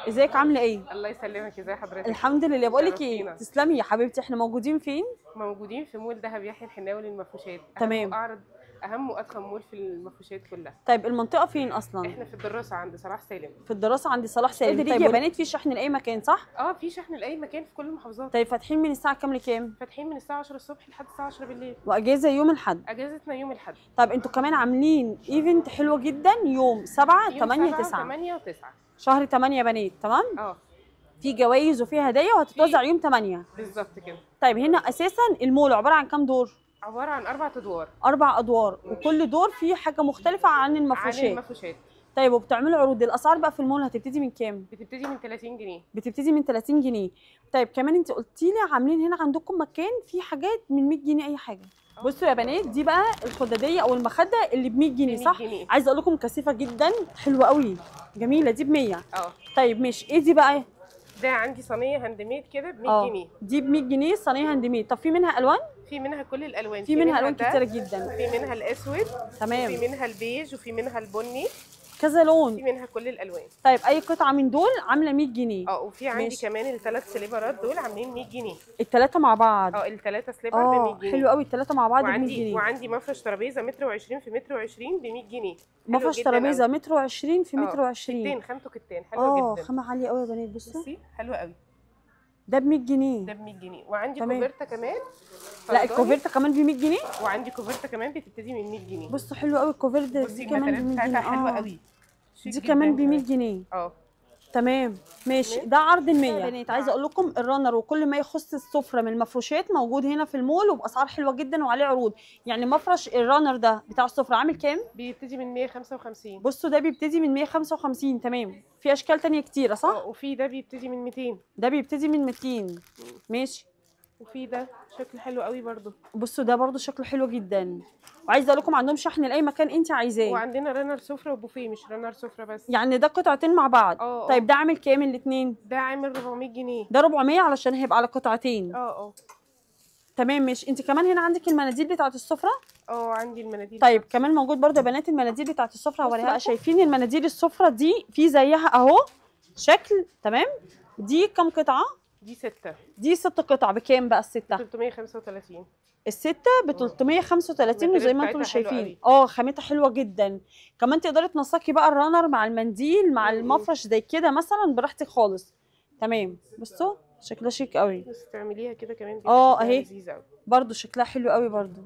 ازيك عامله ايه؟ الله يسلمك، ازي حضرتك؟ الحمد لله. بقول لك ايه، تسلمي يا حبيبتي. احنا موجودين فين؟ موجودين في مول دهب يحيى الحناوي للمفروشات. تمام. اعرض اهم واضخم مول في المفروشات كلها. طيب المنطقة فين اصلا؟ احنا في الدراسة عند صلاح سالم. في الدراسة عند صلاح سالم. طيب يا بنات في شحن لاي مكان صح؟ اه في شحن لاي مكان في كل المحافظات. طيب فاتحين من الساعة كام لكام؟ فاتحين من الساعة 10 الصبح لحد الساعة 10 بالليل. واجازه يوم الاحد؟ اجازتنا يوم الاحد. طب انتوا كمان عاملين event حلو جدا يوم 7 8 9. 8 و9 شهر 8 يا بنات، تمام؟ اه في جوائز وفي هدايا وهتتوزع يوم 8 بالظبط كده. طيب هنا اساسا المول عبارة عن كام دور؟ عبارة عن 4 ادوار. 4 ادوار، وكل دور فيه حاجة مختلفة عن المفروشات. عن المفروشات. طيب وبتعملوا عروض. الاسعار بقى في المول هتبتدي من كام؟ بتبتدي من 30 جنيه. بتبتدي من 30 جنيه. طيب كمان انت قلتي لي عاملين هنا عندكم مكان فيه حاجات من 100 جنيه اي حاجة. بصوا يا بنات، دي بقى الخداديه او المخدة اللي ب 100 جنيه صح؟ عايزه اقول لكم كثيفة جدا، حلوة قوي، جميلة. دي ب 100. اه طيب ماشي. ايه دي بقى؟ ده عندي صينية handmade كده ب 100 جنيه. دي ب 100 جنيه صينية handmade. طب في منها الوان؟ في منها كل الالوان. في منها الوان كتيرة جدا. في منها الاسود، تمام، في منها البيج، وفي منها البني، كذا لون، في منها كل الالوان. طيب اي قطعه من دول عامله 100 جنيه. اه وفي عندي ماشي. كمان الثلاث سليبرات دول عاملين 100 جنيه. الثلاثة مع بعض؟ اه الثلاثة slipper ب 100 جنيه. حلو قوي، الثلاثة مع بعض ب 100 جنيه. وعندي مفرش ترابيزة 1.20 متر في 1.20 متر ب 100 جنيه. مفرش ترابيزة 1.20 متر في 1.20 متر. كتان، خامته كتان، حلوة جدا. خامة عالية قوي يا بنات. بصوا حلوة قوي. ده ب 100 جنيه. ده ب 100 جنيه. وعندي كوفرته كمان. لا الكوفرته كمان ب 100 جنيه. وعندي كوفرته كمان بتبتدي من 100 جنيه. بصوا حلو قوي الكوفرته دي كمان ب 100 جنيه. حلوة قوي دي كمان ب 100 جنيه. اه تمام ماشي. ده عرض ال 100 يا بنات. عايزه اقول لكم ال runner وكل ما يخص السفرة من المفروشات موجود هنا في المول وباسعار حلوة جدا وعليه عروض. يعني مفرش ال runner ده بتاع السفرة عامل كام؟ بيبتدي من 155. بصوا ده بيبتدي من 155. تمام. في اشكال ثانية كتيرة صح؟ اه وفي ده بيبتدي من 200. ده بيبتدي من 200. ماشي. وفي ده شكله حلو قوي برده. بصوا ده برده شكله حلو جدا. وعايزه اقول لكم عندهم شحن لاي مكان انت عايزاه. وعندنا runner سفره وبوفيه، مش runner سفره بس. يعني ده قطعتين مع بعض. طيب ده عامل كام الاثنين؟ ده عامل 400 جنيه. ده 400 علشان هيبقى على قطعتين. اه تمام ماشي. انت كمان هنا عندك المناديل بتاعه السفرة؟ اه عندي المناديل. طيب كمان موجود برده يا بنات المناديل بتاعه السفرة. هوريها بقى. شايفين المناديل السفرة دي في زيها اهو شكل. تمام. دي كام قطعه؟ دي 6. دي 6 قطع. بكام بقى الستة؟ 335. الستة ب 335 وزي ما انتم شايفين اه خامتها حلوة جدا. كمان تقدري تنسقي بقى ال runner مع المنديل مع المفرش زي كده مثلا براحتك خالص. تمام. بصوا شكلها شيك قوي. بس تعمليها كده كمان اه اهي برده شكلها حلو قوي برده.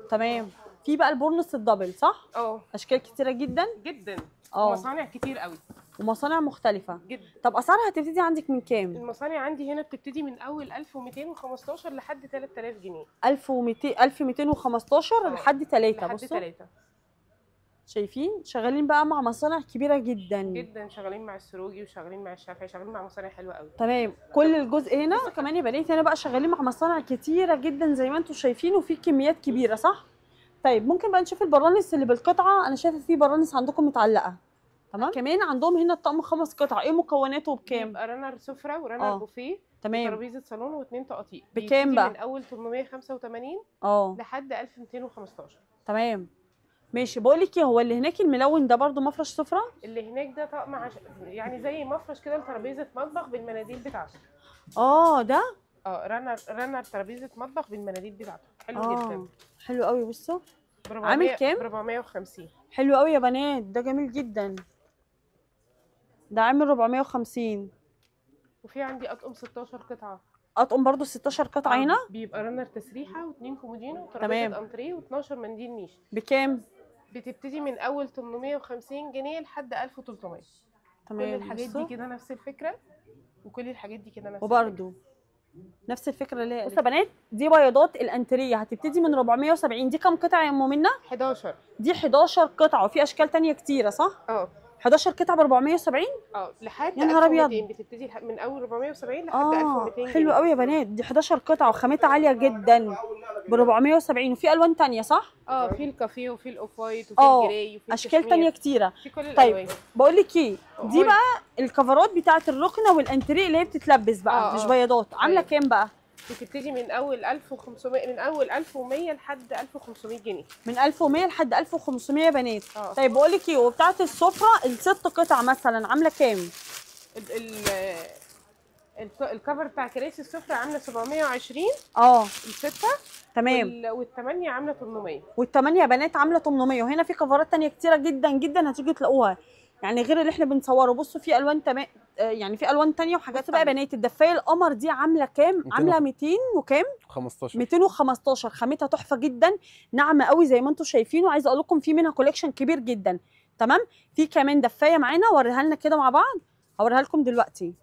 تمام. في بقى البورنس ال double صح؟ اه اشكال كتيرة جدا جدا. مصانع كتير قوي ومصانع مختلفة جدا. طب اسعارها هتبتدي عندك من كام؟ المصانع عندي هنا بتبتدي من اول 1215 لحد 3000 جنيه. 1200 1215 لحد 3. لحد 3. شايفين شغالين بقى مع مصانع كبيرة جدا جدا. شغالين مع السروجي وشغالين مع الشافعي، شغالين مع مصانع حلوة قوي. تمام. كل الجزء هنا كمان يا بنات هنا بقى شغالين مع مصانع كتيرة جدا زي ما انتم شايفين وفي كميات كبيرة صح؟ طيب ممكن بقى نشوف البرانس اللي بالقطعه. انا شايفه في برانس عندكم متعلقه. تمام. كمان عندهم هنا الطقم 5 قطع. ايه مكوناته وبكام؟ يبقى runner سفره و runner بوفيه، تمام، ترابيزة صالون و2 تقاطيع. بكام بقى؟ من اول 885 لحد 1215. تمام ماشي. بقول لك ايه، هو اللي هناك الملون ده برده مفرش سفره؟ اللي هناك ده طقم يعني زي مفرش كده لترابيزه مطبخ بالمناديل بتاعته. اه ده runner ترابيزة مطبخ بالمناديل بتاعته. حلو جدا. حلو قوي. بصوا عامل كام؟ 450. حلو قوي يا بنات، ده جميل جدا. ده عامل 450. وفي عندي اطقم 16 قطعه. اطقم برضو 16 قطعه هنا. بيبقى runner تسريحه و2 كومودينو وترابيزه انتريه و12 منديل نيش. بكام؟ بتبتدي من اول 850 جنيه لحد 1300. تمام. كل الحاجات دي كده نفس الفكرة، وكل الحاجات دي كده نفس وبرده نفس الفكرة اللي هي. بصوا يا بنات دي بياضات الانتريه هتبتدي من 470. دي كام قطعه يا ام منى؟ 11. دي 11 قطعه وفي اشكال ثانية كتيرة صح؟ اه 11 قطعه ب 470. اه لحد يا نهار ابيض. بتبتدي من اول 470 لحد 1200. حلو قوي يا بنات. دي 11 قطعه وخامتها عالية جدا ب 470. وفي الوان ثانية صح؟ اه في الكافيه وفي ال off white وفي ال gray وفي اشكال ثانية كتيرة. في كل الالوان. طيب بقول لك ايه، دي بقى الكفرات بتاعه الركنه والانتريه اللي هي بتتلبس بقى مش بياضات. عامله كام بقى؟ بتبتدي من اول 1500، من اول 1100 لحد 1500 جنيه. من 1100 لحد 1500 يا بنات. طيب بقول لك ايه، وبتاعه السفرة الست قطع مثلا عامله كام؟ ال cover بتاع كراسي السفرة عامله 720. الستة. تمام. والثمانية عامله 800. والثمانية بنات عامله 800. وهنا في كفرات ثانية كتيرة جدا جدا هتيجي تلاقوها، يعني غير اللي احنا بنصوره. بصوا في الوان تمام، يعني في الوان ثانية وحاجات بقى. بنات الدفايه القمر دي عامله كام؟ عامله 200 وكام؟ 15. 215. خامتها تحفة جدا، ناعمة قوي زي ما انتم شايفين، وعايزه اقول لكم في منها collection كبير جدا. تمام. في كمان دفايه معانا، وريها لنا كده مع بعض، هوريها لكم دلوقتي.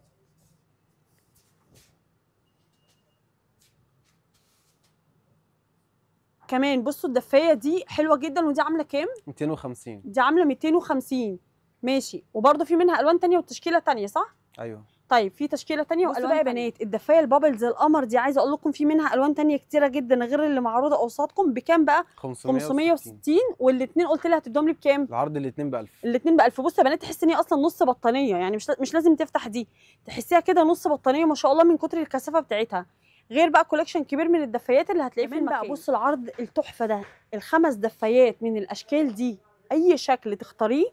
كمان بصوا الدفايه دي حلوة جدا، ودي عامله كام؟ 250. دي عامله 250. ماشي. وبرده في منها الوان ثانية وتشكيله ثانية صح؟ ايوه. طيب في تشكيله ثانية والوان بقى يا بنات. الدفايه ال bubbles القمر دي عايزه اقول لكم في منها الوان ثانية كتيرة جدا غير اللي معروضة قصادكم. بكام بقى؟ 560. والاثنين قلت لها هتديهم لي بكام؟ العرض الاثنين ب 1000. الاثنين ب 1000. بصوا يا بنات تحس ان هي اصلا نص بطانيه، يعني مش لازم تفتح دي، تحسيها كده نص بطانيه ما شاء الله من كتر الكثافة بتاعتها. غير بقى collection كبير من الدفايات اللي هتلاقيه في المكان. بقى بصوا العرض التحفة ده، الخمس دفايات من الاشكال دي، اي شكل تختاريه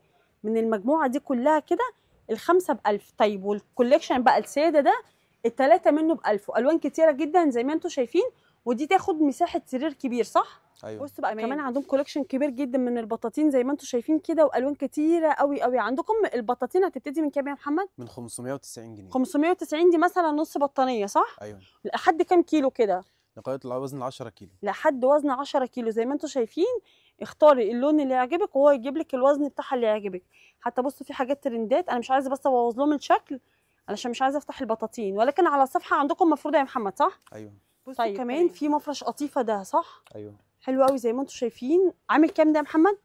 من المجموعة دي كلها كده، الخمسة ب1000. طيب وال collection بقى السادة ده الثلاثة منه ب1000، والوان كتيرة جدا زي ما انتم شايفين، ودي تاخد مساحة سرير كبير صح؟ ايوه. بصوا بقى كمان عندهم collection كبير جدا من البطاطين زي ما انتم شايفين كده، والوان كتيرة قوي قوي. عندكم البطاطين هتبتدي من كام يا محمد؟ من 590 جنيه. 590 دي مثلا نص بطانيه صح؟ ايوه. لحد كام كيلو كده؟ لغاية وزن 10 كيلو. لحد وزن 10 كيلو زي ما انتم شايفين. اختاري اللون اللي يعجبك وهو يجيب لك الوزن بتاعها اللي يعجبك. حتى بصوا في حاجات ترندات، انا مش عايزه بس ابوظ لهم الشكل علشان مش عايزه افتح البطاطين، ولكن على الصفحة عندكم مفروضة يا محمد صح؟ ايوه. بصوا طيب كمان في مفرش قطيفة ده صح؟ ايوه. حلو قوي زي ما انتم شايفين. عامل كام ده يا محمد؟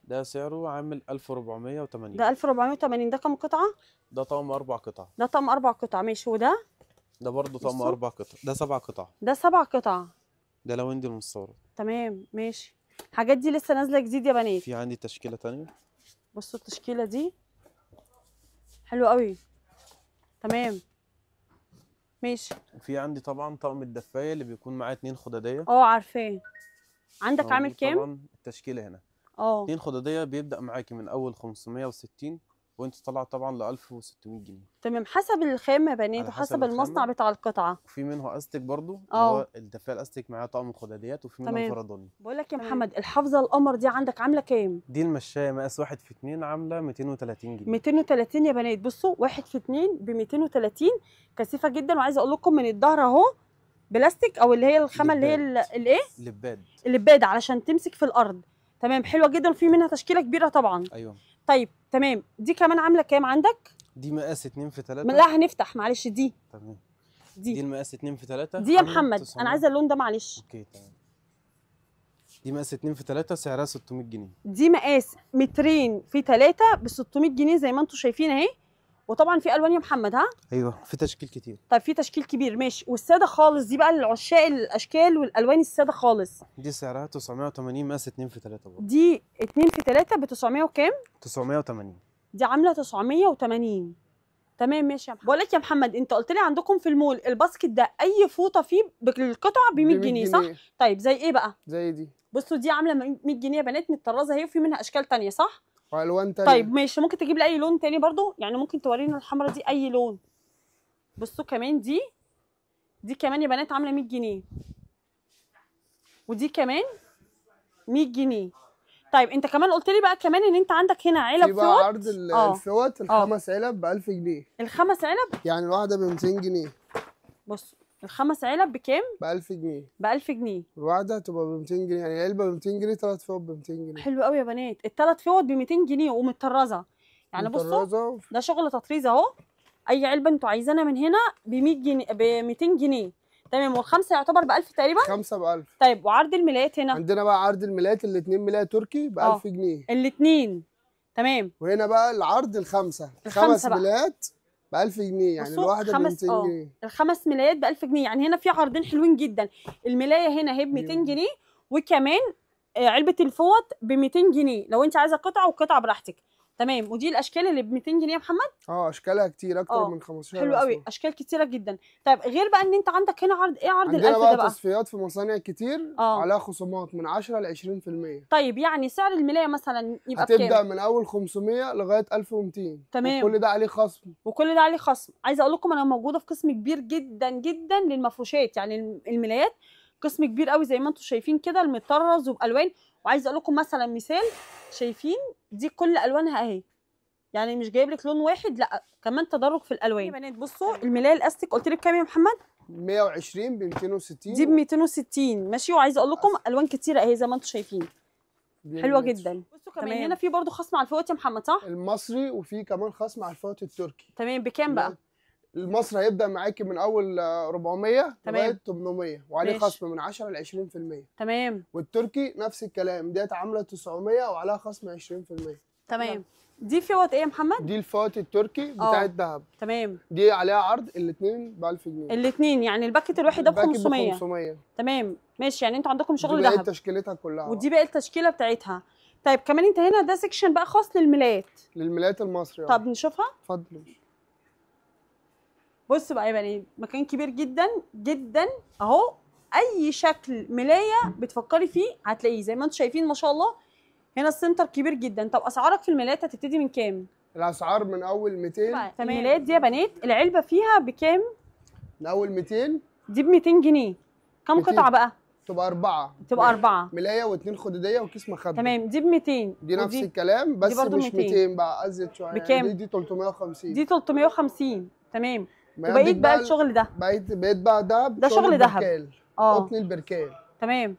ده سعره عامل 1480. ده 1480. ده كام قطعه؟ ده طقم 4 قطع. ده طقم 4 قطع ماشي. وده؟ ده برضه طقم 4 قطع. ده 7 قطع. ده 7 قطع. ده لاوندي المستورد. تمام ماشي. الحاجات دي لسه نازله جديد يا بنات. في عندي تشكيله ثانية. بصوا التشكيلة دي حلوة قوي. تمام ماشي. وفي عندي طبعا طقم الدفايه اللي بيكون معاه 2 خداديه. عارفاه. عندك عامل كام؟ طبعا التشكيلة هنا 2 خداديه بيبدا معاكي من اول 560 وانت طالعه طبعا ل 1600 جنيه. تمام، حسب الخامة يا بنات وحسب المصنع بتاع القطعة. وفي منه استك برضو، هو الدفايه الاستك معاه طقم خداديات، وفي منه فرداني. بقول لك يا محمد، الحافظة القمر دي عندك عامله كام؟ دي المشايه مقاس 1 في 2 عامله 230 جنيه. 230 يا بنات. بصوا 1 في 2 ب 230، كثيفة جدا. وعايزه اقول لكم من الظهر اهو بلاستيك، او اللي هي الخامة اللي هي الايه؟ اللباد. اللباد علشان تمسك في الارض. تمام، حلوة جدا، وفي منها تشكيله كبيرة طبعا. ايوه. طيب تمام، دي كمان عامله كام عندك؟ دي مقاس 2 في 3. لا هنفتح معلش دي. تمام. دي المقاس 2 في 3. دي يا محمد انا عايزه اللون ده معلش. okay تمام. دي مقاس 2 في 3 سعرها 600 جنيه. دي مقاس 2 في 3 ب 600 جنيه زي ما انتم شايفين اهي. وطبعا في الوان يا محمد ها؟ ايوه في تشكيل كتير. طيب في تشكيل كبير ماشي. والسادة خالص دي بقى للعشاق الاشكال والالوان السادة خالص. دي سعرها 980 مقاس 2 في 3 برضه. دي 2 في 3 ب 900 وكام؟ 980. دي عامله 980. تمام ماشي يا محمد. بقول لك يا محمد، انت قلت لي عندكم في المول ال basket ده اي فوطه فيه بالقطعه ب 100 جنيه صح؟ طيب زي ايه بقى؟ زي دي. بصوا دي عامله 100 جنيه يا بنات، متطرزه اهي، وفي منها اشكال ثانية صح؟ والوان تانية. طيب ماشي، ممكن تجيب لي اي لون تاني برضو؟ يعني ممكن تورينا الحمرا دي اي لون. بصوا كمان دي كمان يا بنات عامله 100 جنيه، ودي كمان 100 جنيه. طيب انت كمان قلت لي بقى كمان ان انت عندك هنا علب فوط. بقى عرض الفوط الخمس علب ب 1000 جنيه. الخمس علب؟ يعني الواحدة ب 200 جنيه. بصوا الخمس علب بكام؟ ب 1000 جنيه. ب 1000 جنيه. الواحدة هتبقى ب 200 جنيه، يعني العلبة ب 200 جنيه، 3 فوط ب 200 جنيه. حلو قوي يا بنات، الثلاث فوط ب 200 جنيه ومتطرزه. يعني بصوا ده شغل تطريز اهو. اي علبة انتوا عايزينها من هنا ب 100 جنيه، ب 200 جنيه. تمام. والخمسة يعتبر ب 1000 تقريبا؟ خمسة ب 1000. طيب وعرض الملايات هنا؟ عندنا بقى عرض الملايات الاثنين ملايه تركي ب 1000 جنيه. الاثنين. تمام. وهنا بقى العرض الخمسة، خمس ملايات ب 1000 جنيه، يعني الواحدة ب 200 جنيه. الخمس ملايات ب 1000 جنيه، يعني هنا في عرضين حلوين جدا. الملايه هنا هي ب 200 جنيه، وكمان علبة الفوط ب 200 جنيه لو انت عايزه قطعه وقطعه براحتك. تمام. ودي الاشكال اللي ب 200 جنيه يا محمد؟ اشكالها كتير، اكتر من 15. حلو قوي، اشكال كتيرة جدا. طيب غير بقى ان انت عندك هنا عرض ايه؟ عرض ال1000 ده بقى تصفيات في مصانع كتير عليها خصومات من 10 ل 20%. طيب يعني سعر الملايه مثلا يبقى بكام؟ هتبدا من اول 500 لغاية 1200. تمام. وكل ده عليه خصم. وكل ده عليه خصم. عايزه اقول لكم انا موجودة في قسم كبير جدا جدا للمفروشات، يعني الملايات قسم كبير قوي زي ما انتم شايفين كده، المطرز وبالوان. وعايزه اقول لكم مثلا مثال، شايفين دي كل الوانها اهي، يعني مش جايب لك لون واحد، لا كمان تدرج في الالوان. يا بنات بصوا الملايه الاستيك قلت لي بكام يا محمد؟ 120 ب 260. دي ب 260 ماشي. وعايزه اقول لكم الوان كتيرة اهي زي ما انتم شايفين، حلوة جدا. بصوا كمان هنا في برده خصم على الفوط يا محمد صح؟ المصري، وفي كمان خصم على الفوط التركي. تمام. بكام بقى؟ المصري هيبدا معاكي من اول 400 لغاية 800، وعليه خصم من 10 ل 20%. تمام. والتركي نفس الكلام، ديت عامله 900 وعليها خصم 20%. تمام. دي فوط ايه يا محمد؟ دي الفوط التركي بتاع الذهب. تمام. دي عليها عرض الاثنين ب 1000 جنيه. الاثنين، يعني ال packet الواحد ده ب 500. 500. تمام ماشي. يعني انتوا عندكم شغل ذهب. دي باقي تشكيلتها كلها. ودي باقي التشكيلة بتاعتها. طيب كمان انت هنا ده section بقى خاص للملايات. للملايات المصري. طب نشوفها؟ اتفضل. بصوا بقى يا بنات، مكان كبير جدا جدا اهو، اي شكل ملايه بتفكري فيه هتلاقيه زي ما انتم شايفين ما شاء الله. هنا ال center كبير جدا. طب اسعارك في الملايات هتبتدي من كام؟ الاسعار من اول 200. تمام. الملايات دي يا بنات العلبة فيها بكام؟ من اول 200. دي ب 200 جنيه. كام قطعه بقى؟ تبقى 4. تبقى 4 ملايه واثنين خدوديه وكيس مخده. تمام. دي ب 200. دي نفس الكلام بس مش 200 بقى، ازيد شوية. بكام؟ دي 350. دي 350. تمام. وبقيت بقى الشغل ده، بقيت بقى دهب، ده شغل دهب، قطن البركال. تمام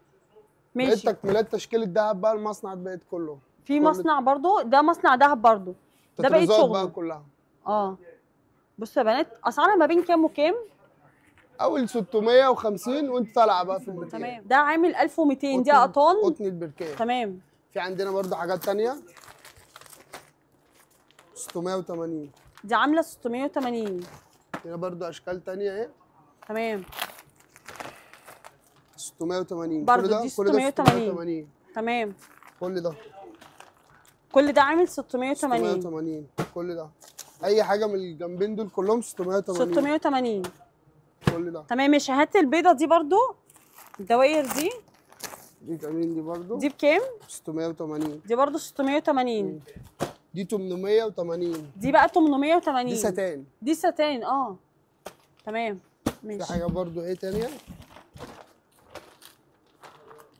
ماشي. بقيت تكملات تشكيله دهب بقى، المصنع بقيت كله في مصنع برضو، ده مصنع دهب برضو، ده بقيت شغل بقى كلها. بصوا يا بنات اسعارها ما بين كام وكام؟ اول 650 وانت طالعه بقى في البركان. تمام. ده عامل 1200. دي قطن، قطن البركان. تمام. في عندنا برضو حاجات ثانية 680. دي عامله 680. هنا برضو اشكال تانية اهي. تمام. 680 برضو، دي 680. تمام. كل ده، كل ده عامل 680. 680 كل ده، اي حاجة من الجنبين دول كلهم 680. 680 كل ده. تمام ماشي. هات البيضة دي برضو، الدواير دي، دي كمان، دي برضو دي بكام؟ 680. دي برضو 680. دي 880. دي بقى 880. دي ستان. دي ستان. تمام ماشي. في حاجة برضو ايه تانية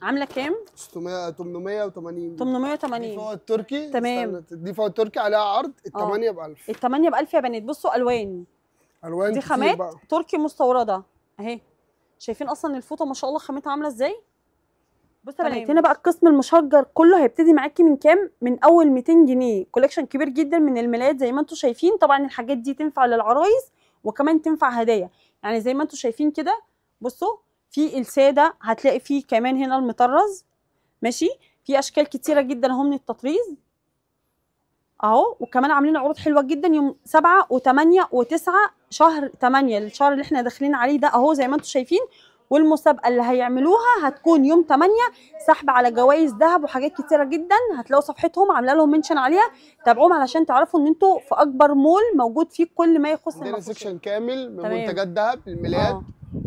عامله كام؟ 880. 880. دي فوق التركي. تمام. دي فوق التركي عليها عرض الثمانية ب 1000. الثمانية ب 1000 يا بنات. بصوا الوان، الوان دي خامات تركي مستورده اهي. شايفين اصلا الفوطه ما شاء الله خامتها عامله ازاي؟ بصوا يا بنات هنا بقى القسم المشجر كله هيبتدي معاكي من كام؟ من اول 200 جنيه. collection كبير جدا من الملايات زي ما انتم شايفين. طبعا الحاجات دي تنفع للعرايس وكمان تنفع هدايا، يعني زي ما انتم شايفين كده. بصوا في السادة، هتلاقي فيه كمان هنا المطرز ماشي، في اشكال كتيرة جدا اهو من التطريز اهو. وكمان عاملين عروض حلوة جدا يوم 7 و8 و9 شهر 8، الشهر اللي احنا داخلين عليه ده اهو زي ما انتم شايفين. والمسابقه اللي هيعملوها هتكون يوم 8، سحب على جوائز ذهب وحاجات كتيرة جدا. هتلاقوا صفحتهم عامله لهم mention عليها، تابعوهم علشان تعرفوا ان انتوا في اكبر مول موجود فيه كل ما يخص عندنا section كامل من منتجات ذهب، الملايات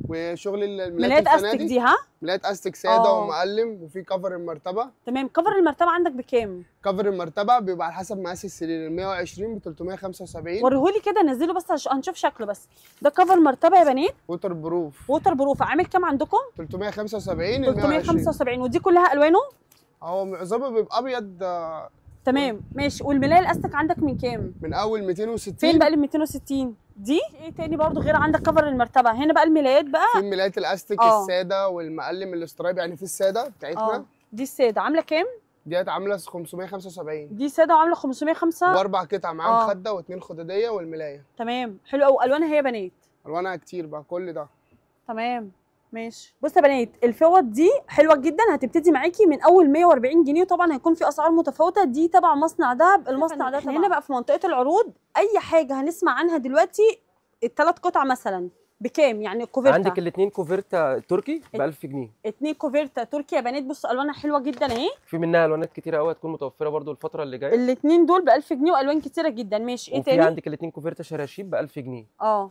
وشغل الملايات استك دي. ها ملايات استك ساده ومقلم، وفي cover المرتبة. تمام. cover المرتبة عندك بكام؟ cover المرتبة بيبقى على حسب مقاس السرير، 120 ب 375. وريهولي كده، نزله بس عشان هنشوف شكله. بس ده cover مرتبه يا بنات، waterproof. waterproof عامل كام عندكم؟ 375. 375. ودي كلها الوانه؟ هو معظمه بيبقى ابيض. تمام ماشي. والملايه الاستك عندك من كام؟ من اول 260. فين بقى ال 260 دي؟ ايه تاني برضو غير عندك cover المرتبة؟ هنا بقى الملايات بقى، في ملايات الاستك السادة والمقلم ال stripe، يعني في السادة بتاعتنا. دي السادة عامله كام؟ ديت عامله 575. دي ساده وعامله 505، واربع قطع معاهم مخده واثنين خداديه والملايه. تمام حلو قوي. الوانها هي يا بنات؟ الوانها كتير بقى كل ده. تمام ماشي. بصوا يا بنات الفوط دي حلوة جدا، هتبتدي معاكي من اول 140 جنيه، وطبعا هيكون في اسعار متفاوتة. دي تبع مصنع دهب، المصنع ده هنا بقى في منطقة العروض. اي حاجة هنسمع عنها دلوقتي الثلاث قطع مثلا بكام يعني الكوفرتا؟ عندك الاثنين كوفرتا تركي ب 1000 جنيه. اثنين كوفرتا تركي يا بنات، بصوا الوانها حلوة جدا اهي، في منها الوانات كتيرة قوي هتكون متوفرة برده الفترة اللي جاية. الاثنين دول ب 1000 جنيه والوان كتيرة جدا. ماشي، ايه تاني؟ وفي عندك الاثنين كوفرتا شراشيب ب 1000 جنيه.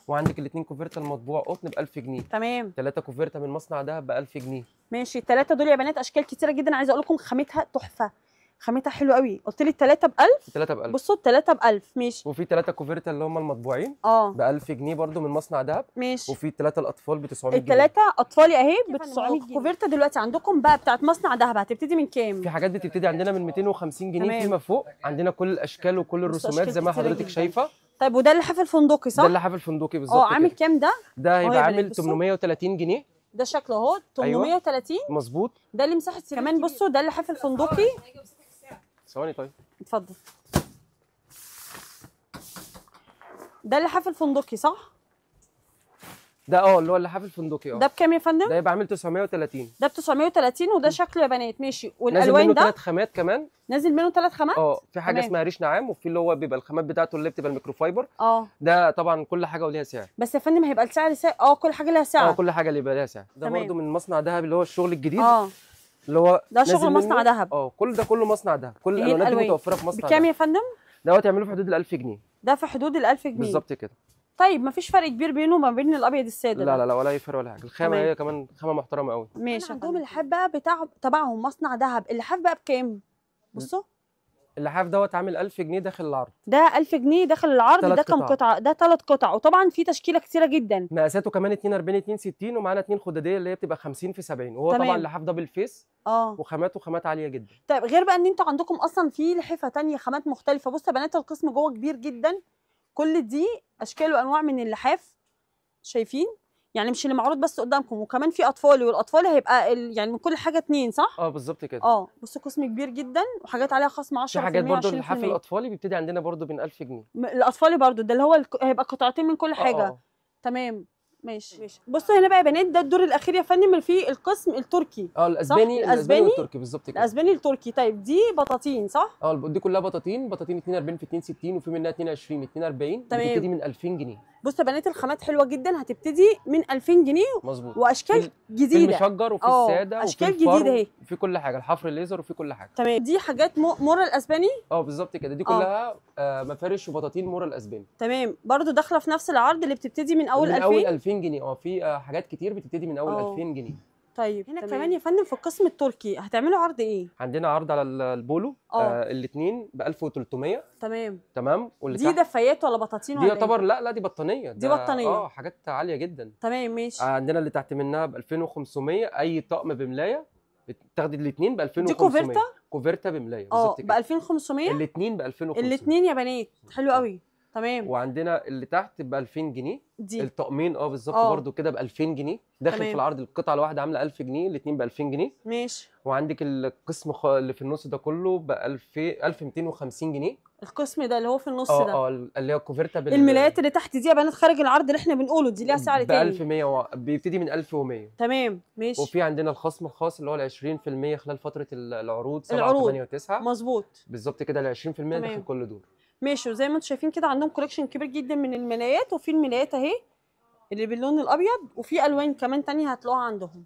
وعندك الاثنين كوفرتا المطبوع قطن ب 1000 جنيه. تمام. 3 كوفرتا من مصنع دهب ب 1000 جنيه. ماشي، الثلاثة دول يا بنات اشكال كتيرة جدا، عايزه اقول لكم خامتها تحفة، خامتها حلوة قوي. قلت لي الثلاثة ب 1000؟ الثلاثة ب 1000. بصوا الثلاثة ب 1000. ماشي. وفي 3 كوفرتا اللي هم المطبوعين ب 1000 جنيه برده من مصنع دهب. ماشي. وفي 3 الاطفال ب 900 جنيه. الثلاثة اطفالي اهي ب 900 جنيه. كوفرتا دلوقتي عندكم بقى بتاعت مصنع دهب هتبتدي من كام؟ في حاجات بتبتدي عندنا من 250 جنيه فيما فوق، عندنا كل الاشكال وكل الرسومات زي ما حضرتك شايفه. طيب وده اللحاف الفندقي صح؟ ده اللحاف الفندقي بالظبط. عامل كام ده؟ ده هيبقى عامل 830 جنيه. ده شكله اهو 830. أيوة. مظبوط. ده اللي مساحة كمان. بصوا ده اللحاف الفندقي. ثواني طيب اتفضل. ده اللحاف الفندقي صح؟ ده اللي هو اللحاف الفندقي. ده بكام يا فندم؟ ده يبقى عامل 930. ده ب 930 وده شكله يا بنات. ماشي. والالوان نازل منه ده 3 خامات كمان. نازل منه 3 خامات؟ في حاجة اسمها ريش نعام، وفي اللي هو بيبقى الخامات بتاعته اللي بتبقى ال microfiber. ده طبعا كل حاجة وليها سعر. بس يا فندم هيبقى السعر سعر كل حاجة لها سعر. كل حاجة اللي يبقى لها سعر. ده برده من مصنع دهب اللي هو الشغل الجديد. اللي هو ده شغل مصنع دهب. كل ده كله مصنع دهب، كل الالوانات دي متوفرة في مصنع دهب. بكام يا فندم؟ دوت يعملوه في حدود ال 1000 جنيه. ده في حدود ال 1000 جنيه بالظبط كده. طيب مفيش فرق كبير بينه وما بين الابيض السادة؟ لا لا لا، ولا اي فرق ولا حاجة. الخامة هي كمان خامة محترمه قوي. ماشي. عندهم اللحاف بقى بتاع تبعهم مصنع دهب. اللحاف بقى بكام؟ بصوا اللحاف دوت عامل 1000 جنيه داخل العرض. ده 1000 جنيه داخل العرض. ده كام قطعه؟ ده 3 قطع، وطبعا في تشكيله كتيرة جدا. مقاساته كمان 42 62، ومعانا 2 خداديه اللي هي بتبقى 50 في 70، وهو طبعا لحاف double face. وخاماته خامات عالية جدا. طيب غير بقى ان انتوا عندكم اصلا في لحفه ثانية خامات مختلفة. بصوا يا بنات القسم جوه كبير جدا، كل دي اشكال وانواع من اللحاف، شايفين؟ يعني مش اللي معروض بس قدامكم، وكمان في اطفالي، والاطفال هيبقى يعني من كل حاجة 2 صح؟ بالظبط كده. بصوا قسم كبير جدا وحاجات عليها خصم 10%. في حاجات برده اللحاف الاطفالي بيبتدي عندنا برده من 1000 جنيه. الاطفالي برده ده اللي هو هيبقى قطعتين من كل حاجة. تمام. ماشي ماشي. بصوا هنا بقى يا بنات ده الدور الاخير يا فندم اللي فيه القسم التركي. الاسباني. الاسباني والتركي بالظبط كده. الاسباني التركي. طيب دي بطاطين صح؟ دي كلها بطاطين، بطاطين 42 في 62، وفي منها 22 42. تمام. بتبتدي من 2000 جنيه. بصوا يا بنات الخامات حلوة جدا، هتبتدي من 2000 جنيه. مظبوط. واشكال جديدة، في المشجر وفي السادة وفي اشكال جديدة اهي، وفي كل حاجة، الحفر الليزر وفي كل حاجة. تمام. دي حاجات مورا الاسباني. بالظبط كده. دي كلها مفارش وبطاطين مورا الاسباني. تمام. برده داخله في نفس العرض اللي بتبتدي من اول 2000. من اول 2000 جنيه. في حاجات كتير بتبتدي من اول 2000 جنيه. طيب هنا كمان يا فندم في القسم التركي هتعملوا عرض ايه؟ عندنا عرض على البولو. الاثنين ب 1300. تمام تمام. واللي دي دفايات ولا بطاطين ولا دي يعتبر؟ لا لا دي بطانيه. دي بطانيه. حاجات عالية جدا. تمام ماشي. عندنا اللي تحت منها ب 2500، اي طقم بملايه تاخدي الاثنين ب 2500. دي كوفرتا؟ كوفرتا بملايه بالظبط كده. ب 2500 الاثنين ب 2500. الاثنين يا بنات. حلو قوي. تمام. وعندنا اللي تحت ب 2000 جنيه دي الطقمين. بالظبط برده كده ب 2000 جنيه داخل في العرض. القطعة الواحدة عامله 1000 جنيه، الاثنين ب 2000 جنيه. ماشي. وعندك القسم اللي في النص ده كله ب 1250 جنيه. القسم ده اللي هو في النص ده اللي هي الكوفرتا الملايات اللي تحت دي يا بنات خارج العرض اللي احنا بنقوله، دي ليها سعر تاني ب 1100 بيبتدي من 1100. تمام ماشي. وفي عندنا الخصم الخاص اللي هو ال 20% خلال فترة العروض 7 8 و9. مظبوط بالظبط كده. ال 20% داخل كل دور. ماشي. وزي ما انتم شايفين كده عندهم collection كبير جدا من الملايات، وفي الملايات اهي اللي باللون الابيض، وفي الوان كمان تانية هتلاقوها عندهم.